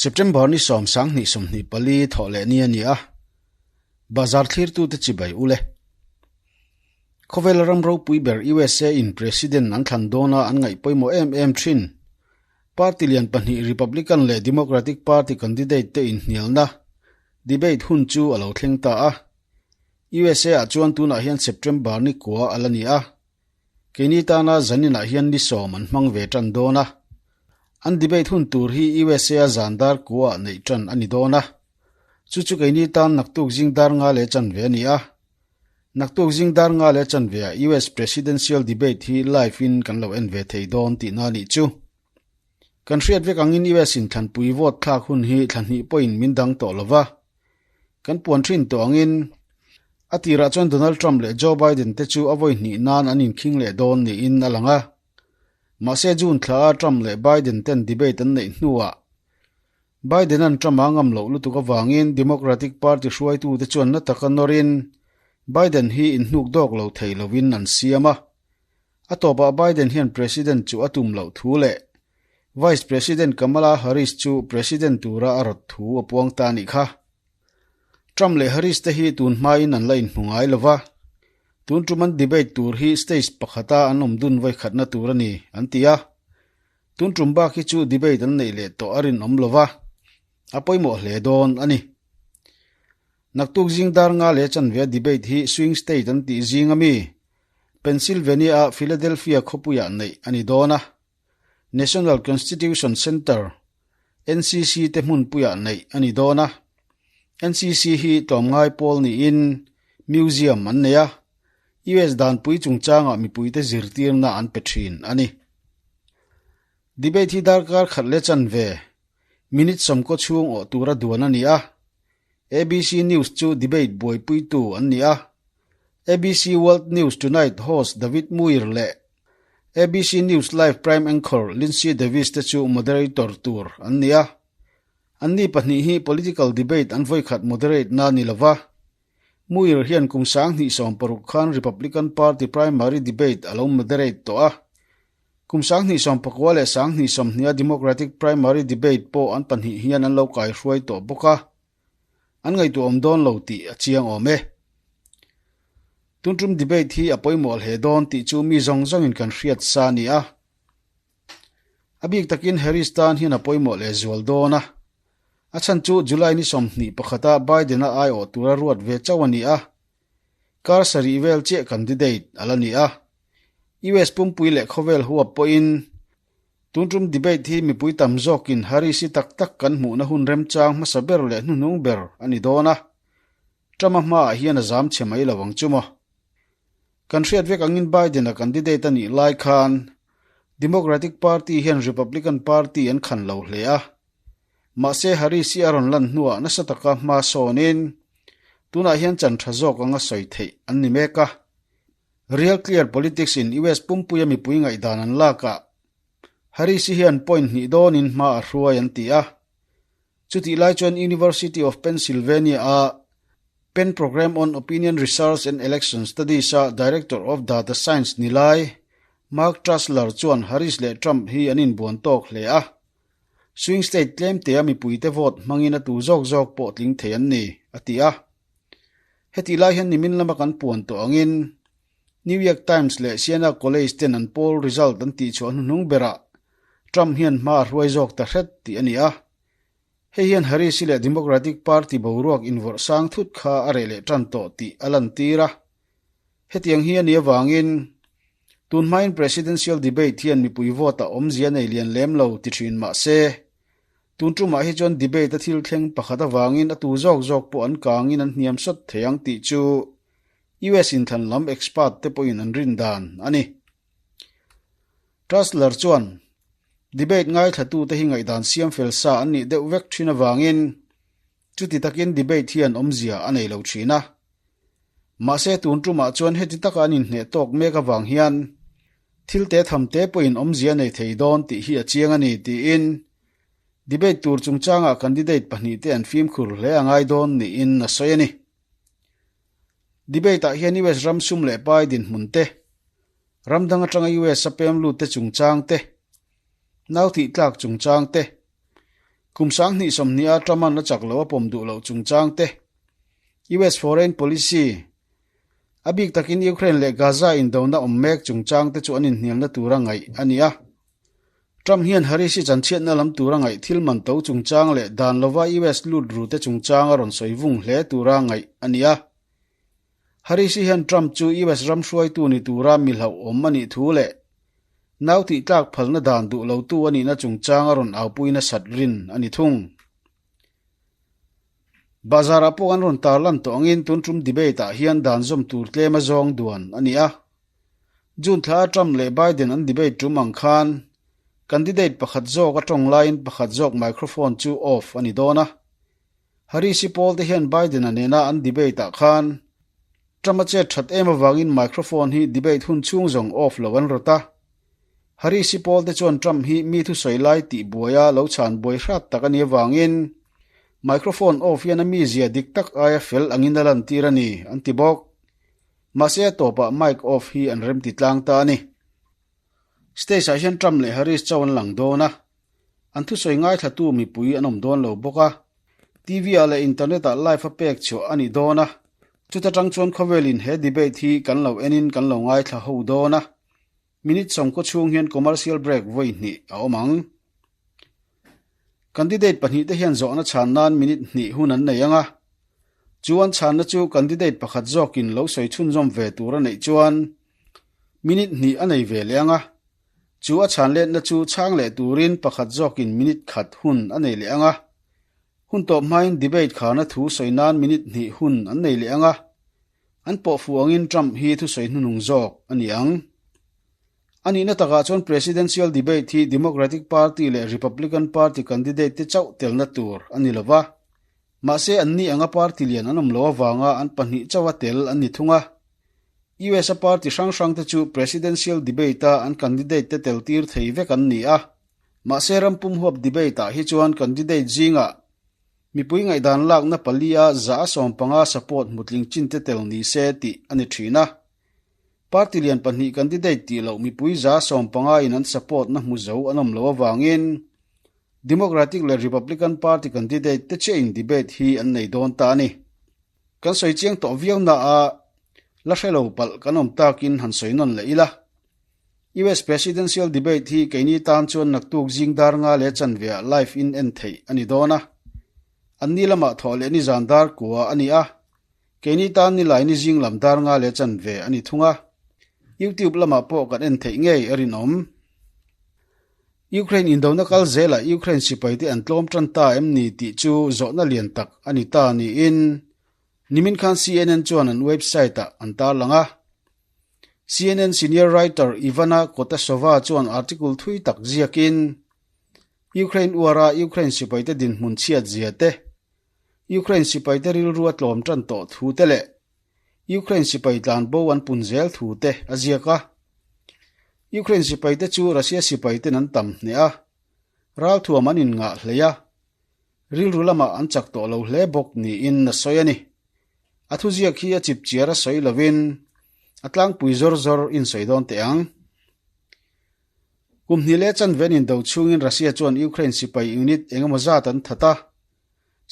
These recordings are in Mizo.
September ni 10 20 24 thawh leh ni a ni a, bazar thlirtute chibai ule. Khawvel ram ropui ber USA in President an thlan dawna an ngaih pawimawh em em thin. Party lian pahnih Republican leh Democratic Party candidate te inhnialna, debate hun chu a lo thleng ta a. USA ah chuan tunah hian September ni kua a la ni a. Keini tana zaninah hian ni 10 an hmang ve tan dawn a. An debate hun tur hi USA a zan dar kua ah neih tan a ni dawn a. Chu chu keini tan naktuk zing dar nga leh chanve a ni a. Naktuk zing dar nga leh chanve ah US Presidential Debate hi live in kan lo en ve thei dawn tihna a nih chu. Kan hriat vek angin US in thlanpui vote thlak hun hi thla hnih pawhin min dang tawh lova. Kan puan thin tawh angin a tirah chuan Donald Trump leh Joe Biden te chu a vawi hnih nan an inkhing leh dawn niin a lang a. Mahse June thla a Trump leh Biden ten debate an neih hnuah Biden-a'n Trump a ngam loh lutuk avangin Democratic Party hruaitute chuan na taka nawrin Biden hi inhnuk dawk lo thei lovin an siam a. A tawpah Biden hian President chu a tum loh thu leh Vice President Kamala Harris chu President tura a rawt thu a puang ta a nih kha. Trump leh Harris te hi tun hmain an la inhmu ngai lo va, tun tum an debate tur hi stage pakhata an awm dun vawikhatna tur a ni, an ti a. Tun tum bak hi chu debate an neih leh tawh a rinawm lo va, a pawimawh hle dawn a ni. Naktuk zing dar nga leh chanve a debate hi swing state an tih zing a mi, Pennsylvania-a Philadelphia khawpuiah neih a ni dawn a. National Constitution Center, NCC, te hmunpuiah neih a ni dawn a. NCC hi tlawmngai pawl niin museum an nei a, US danpui chungchangah mipuite zirtirna an pe thin a ni. Debate hi darkar khat leh chanve, minute 90 chhung awh tura duan a ni a. ABC News chu debate buaipuitu an ni a. ABC World News Tonight host David Muir leh ABC News Live Prime Anchor Linsey Davis te chu moderator tur an ni a. Anni pahnih hi political debate an vawikhat moderate na ni lova. Muir hian kum 2016 khan Republican Party primary debate a lo moderate tawh a. Kum 2019 leh 2020 a Democratic primary debate pawh an pahnih hian an lo kaihruai tawh bawk a. An ngaihtuahawm dawn lo tih a chiang awm e. Tun tum debate hi a pawimawh hle dawn tih chu mi zawng zawngin kan hriat sa a ni a. A bik takin Harris tan hian a pawimawh leh zual dawn a. A chhan chu July ni 21 a Biden-a aiawh tura ruat ve chauh a ni a. Kar sarih vel chiah candidate a la ni a. US pumpui leh khawvel huap pawhin Tun tum debate hi mipui tam zawkin Harris hi tak tak kan hmuhna hun remchang hmasa ber leh hnuhnung ber a ni dawn a. Trump-a hmaah hian a zam chhe mai lo ang chu maw? Kan hriat vek angin Biden-a candidate a nih lai khan Democratic Party hian Republican Party an khan lo hle a. Mahse Harris hi a rawn lan hnuah nasa taka hma sawnin tunah hian chan tha zawk anga sawi theih an ni mek a. Real Clear Politics in US pumpuia mipui ngaihdan an lakah Harris hi hian point hnih dawnin hma a hruai an ti a. Chutih lai chuan University of Pennsylvania a Penn Program on Opinion Research and Election Studies a Director of Data Science ni lai Mark Trasler chuan Harris leh Trump hi an inbuan tawk hle a. Swing state tlemtea mipuite vote hmangin a tu zawk zawk pawh tling thei an ni, a ti a. Hetih lai hian nimin lama kan puan tawh angin New York Times leh Siena College ten an poll result an tihchhuah hnuhnung berah Trump hian hma a hruai zawk ta hret tih a ni a. Hei hian Harris leh Democratic Party boruak invawrh sang thut kha a reh leh tan tawh tih a lantir a. Hetiang hi a nih avangin tun hmain presidential debate hian mipui vote a awmzia nei lian lem lo ti thin mah se, Tun tumah hi chuan debate a thil thleng pakhat avangin a tu zawk zawk pawh an kangin an hniam sawt thei ang tih chu US inthlan lam expert te pawhin an rin dan a ni. Trusler chuan debate ngaithlatute hi ngaihdan siam fel sa an nih deuh vek thin avangin chuti takin debate hian awmzia a nei lo thin a. Mahse tun tumah chuan heti taka an inhneh tawk mek avang hian Thil te tham te pawhin awmzia nei thei dawn tih hi a chiang a ni, tiin debate tur chungchangah candidate pahnih te an fimkhur hle a ngai dawn niin a sawi a ni. Debate-ah hian US ram sum leh pai dinhmun te, ram dang atanga US a pem lut te chungchang te, nau thih tlak chungchang te, Kum 2020 a Trump-a'n a chak loh a pawm duh loh chungchang te, US foreign policy, a bik takin Ukraine leh Gaza indona awm mek chungchang te chu an inhnialna tura ngaih a ni a. Trump hian Harris-i chanchhiatna lam tura ngaih thil man to chungchang leh dan lova US lut ru te chungchang a rawn sawi vung hle tura ngaih a ni a. Harris-i hian Trump chu US ram hruaitu ni tura mi hlauhawm a nih thu leh nau tihtlak phalna dan duh lotu a nihna chungchang a rawn aupui nasat rin a ni thung. Bazarah pawh an rawn tarlan tawh angin tun tum debate-ah hian dan zawm tur tlem a zawng duan a ni a. June thla a Trump leh Biden an debate tum ang khan candidate pakhat zawk a tawng laiin pakhat zawk microphone chu off a ni dawn a. Harris-i pawl te hian Biden-a nena an debate-ah khan Trump-a chet that em avangin microphone hi debate hun chhung zawng off lo an rawt a. Harris-i pawl te chuan Trump hi mi thusawi lai tih buaia lo chhan buai hrat tak a nih avangin microphone off hian a mizia dik tak aia fel angin a lantir a ni, an ti bawk. Mahse a tawpah mic off hi an remti tlang ta a ni. Stage-ah hian Trump leh Harris chauh an lang dawn a, an thusawi ngaithlatu mipui an awm dawn lo bawk a. TV-ah leh internet-ah live a pek chhuah a ni dawn a, chuta tang chuan khawvelin he debate hi kan lo enin kan lo ngaithla ho dawn a. Minute sawmkaw chhung hian commercial break vawi hnih a awm ang. Candidate pahnihte hian zawhna chhan nan minute hnih hun an nei ang a, chu an chhanna chu candidate pakhat zawkin lo sawi chhunzawm ve tur a neih chuan minute hnih a nei ve leh ang a, chu a chhan letna chu chhang leh turin pakhat zawkin minute khat hun a nei leh ang a. Hun tawp hmain debate kharna thu sawi nan minute hnih hun an nei leh ang a, an pawh fuh angin Trump hi thusawi hnunung zawk a ni ang. A nihna takah chuan Presidential debate hi Democratic Party leh Republican Party candidate te chauh telna tur a ni lova, mahse anni anga party lian an awm lo avanga an pahnih chauha tel an ni thung a. US a party hrang hrang te chu Presidential debate a an candidate te tel tir thei vek an ni a, mahse ram pum huap debate ah hi chuan candidate zingah mipui ngaihdan lakna pali a 150 support hmutling chin te tel ni se tih a ni thin a. Party lian pahnih candidate tih loh mipui 150 in an support na hmu zo an awm loh avangin Democratic leh Republican Party candidate te chiah in debate hi an nei dawn ta a ni. Kan sawi chiang tawh viau na a, la hre lo palh kan awm takin han sawi nawn leh ila. US Presidential Debate hi keini tan chuan naktuk zing dar nga leh chanve ah live in en theih a ni dawn a. Anni lamah thawh leh nizan dar kua a ni a. Keini tan nilai ni zing lam dar nga leh chanve a ni thung a, YouTube lamah pawh kan en theih ngei a rinawm. Ukraine indona kal zelah Ukraine sipaite an tlawm tan ta em ni tih chu zawhna lian tak a ni ta niin nimin khan CNN chuan an website-ah an tarlang a. CNN senior writer Ivana Kotasova chuan article thui tak ziakin Ukraine uara Ukraine sipaite dinhmun chhiat zia te, Ukraine sipaite rilru a tlawm tan tawh thu te leh Ukraine sipai tlan bo an pun zel thu te a ziak a. Ukraine sipaite chu Russia sipaiten an tam hneh a, ralthuam an inngah hlei a, rilru lamah an chak tawh lo hle bawk niin a sawi a ni. A thuziak hi a chipchiar a sawi lovin a tlangpui zawr zawr in sawi dawn teh ang. Kum hnih leh chanve an indo chhungin Russia chuan Ukraine sipai unit engemaw zat an that a,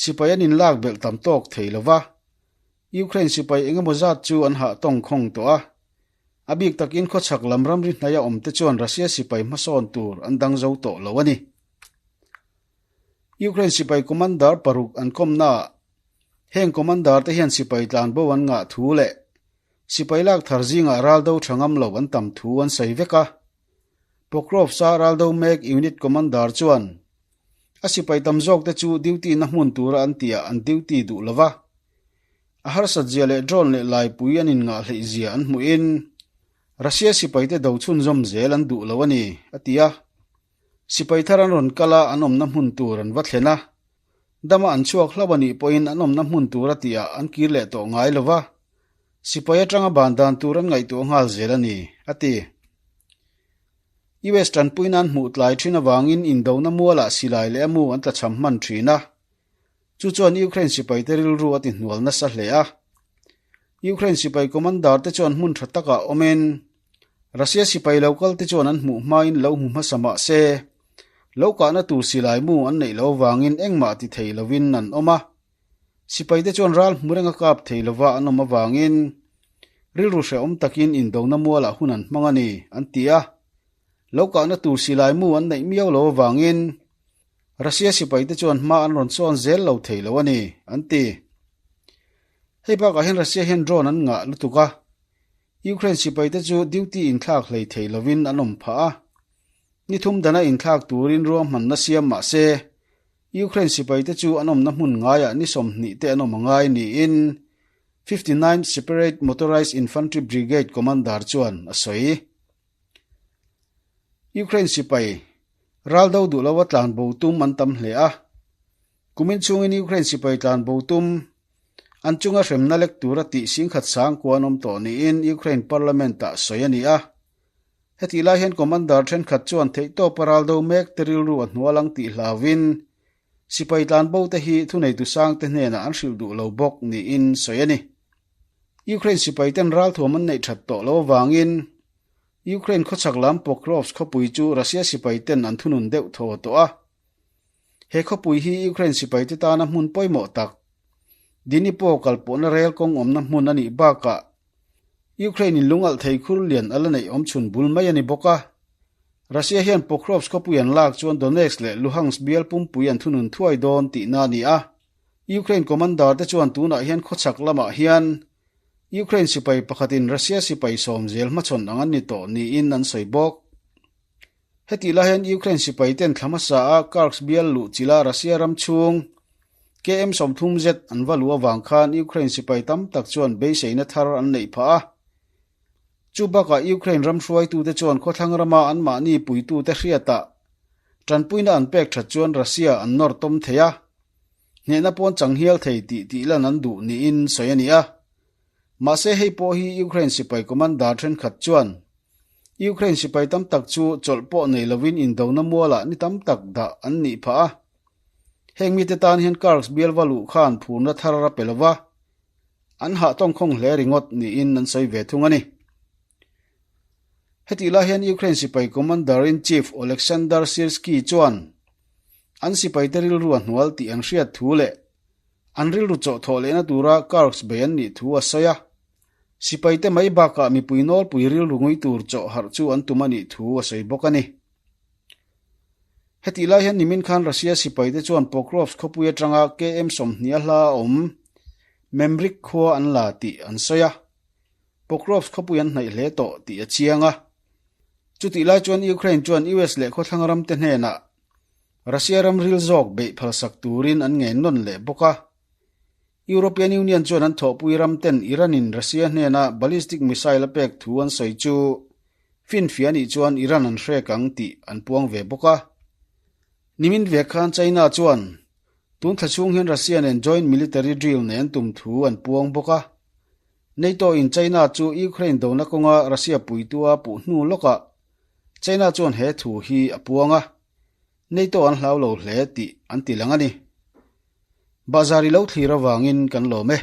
sipai an inlak belh tam tawk thei lo va, Ukraine sipai engemaw zat chu an hah tawng khawng tawh a. A bik takin khawchhak lam ramri hnaia awmte chuan Russia sipai hmasawn tur an dang zo tawh lo a ni. Ukraine sipai commander paruk an kawmnaah heng commander te hian sipai tlanbo an ngah thu leh sipai lak thar zingah raldo tha ngam lo an tam thu an sawi vek a. Pokrovsk-a raldo mek unit commander chuan a sipai tam zawk te chu duty na hmun tura an tihah an duty duh lo va. A harsat zia leh drone leh laipui an inngah hleih zia an hmuhin Russia sipaite do chhunzawm zel an duh lo a ni, a ti a. Sipai thar an rawn kal a, an awmna hmun tur an va thlen a. Dama an chhuak hlauh a nih pawhin an awmna hmun tur a tihah an kir leh tawh ngai lo va, sipai atanga ban dan tur an ngaihtuah nghal zel a ni, a ti. US tanpui nan hmuh tlai thin avangin indona mualah silai leh a mu an tlachham hman thin a, chu chuan Ukraine sipaite rilru a ti hnual nasa hle a. Ukraine sipai commander te chuan hmun tha takah awmin Russia sipai lo kal te chuan an hmuh hmain lo hmu hmasa mah se. Lo kahna tur silai mu an neih loh avangin engmah ti thei lovin an awm a. Sipaite chuan ral hmu renga kap thei lova an awm avangin rilru hrehawm takin indona mualah hun an hmang a ni, an ti a. Lo kahna tur silai mu an neih miau lo avangin Russia sipaite chuan hma an rawn sawn zel lo thei lo a ni, an ti. Hei bakah hian Russia hian drone an ngah lutuk a, Ukraine sipaite chu duty inthlak hlei thei lovin an awm phah a. Ni thum dana inthlak turin ruahmanna siam mah se, Ukraine sipaite chu an awmna hmun ngaiah ni 20 te an awm a ngai niin 59th Separate Motorized Infantry Brigade Commander chuan a sawi. Ukraine sipai ral do duh lova tlan bo tum an tam hle a. Kumin chhungin Ukraine sipai tlan bo tum an chunga hremna lek tura tih singkhat sang kua an awm tawh niin Ukraine Parliament-ah sawi a ni a. Hetih lai hian Commander thenkhat chuan theihtawpa ral do mek te rilru a hnual ang tih hlauvin sipai tlan bo te hi thuneitu sangte hnenah an hrilh duh lo bawk niin sawi a ni. Ukraine sipai ten ralthuam an neih that tawh lo avangin Ukraine khawchhak lam Pokrovsk khawpui chu Russia sipai ten an thunun deuh thaw tawh a. He khawpui hi Ukraine sipai te tana hmun pawimawh tak Dnipro kalpawhna rel kawng awmna hmun a nih bakah Ukraine in lungalh thei khur lian a la neih awm chhun bul mai a ni bawk a. Russia hian Pokrovsk khawpui an lak chuan Donetsk leh Luhansk bial pumpui an thunun thuai dawn tihna a ni a. Ukraine commander te chuan tunah hian khawchhak lamah hian Ukraine sipai pakhatin Russia sipai sawm zel hmachhawn ang an ni tawh niin an sawi bawk. Hetih lai hian Ukraine sipai ten thla hmasa a Kursk bial luh chila Russia ram chhung KM 30 zet an va luh avang khan Ukraine sipai tam tak chuan beiseina thar an neih phah a. Chu bakah Ukraine ram hruaitute chuan khawthlang rama anmahni puitute hriatah tanpuina an pek that chuan Russia an nawr tawm thei a, hnehna pawn chang hial thei tih tihlan an duh niin sawi a ni a. Mahse hei pawh hi Ukraine sipai commander thenkhat chuan Ukraine sipai tam tak chu chawlh pawh nei lovin indona mualah ni tam tak dah an nih phah a. Heng mite tan hian Kursk bial va luh khan phurna thar a pe lova, an hah tawngkhawng hle ringawt niin an sawi ve thung a ni. Hetih lai hian Ukraine sipai Commander-in-Chief Oleksandr Syrskyi chuan an sipaite rilru a hnual tih an hriat thu leh an rilru chawhthawh lehna tura Kursk bei an nih thu a sawi a. Sipaite mai bakah mipui nawlpui rilru ngui tur chawh harh chu an tum a nih thu a sawi bawk a ni. Hetih lai hian nimin khan Russia sipaite chuan Pokrovsk khawpui atanga KM 20 a hla a awm Memrik khua an la tih an sawi a. Pokrovsk khawpui an hnaih hle tawh tih a chiang a. Chutih lai chuan Ukraine chuan US leh khawthlang ramte hnenah Russia ram ril zawk beih phalsak turin an ngen nawn leh bawk a. European Union chuan an thawhpui ram ten Iran in Russia hnena ballistic missile a pek thu an sawi chu finfia nih chuan Iran an hrek ang tih an puang ve bawk a. Nimin vek khan China chuan tun thla chhung hian Russia nen joint military drill nei an tum thu an puang bawk a. NATO in China chu Ukraine dona kawnga Russia puitua puh hnu lawkah China chuan he thu hi a puang a. NATO an hlau lo hle tih an ti lang a ni. Bahzar i lo thlir avangin kan lawm e.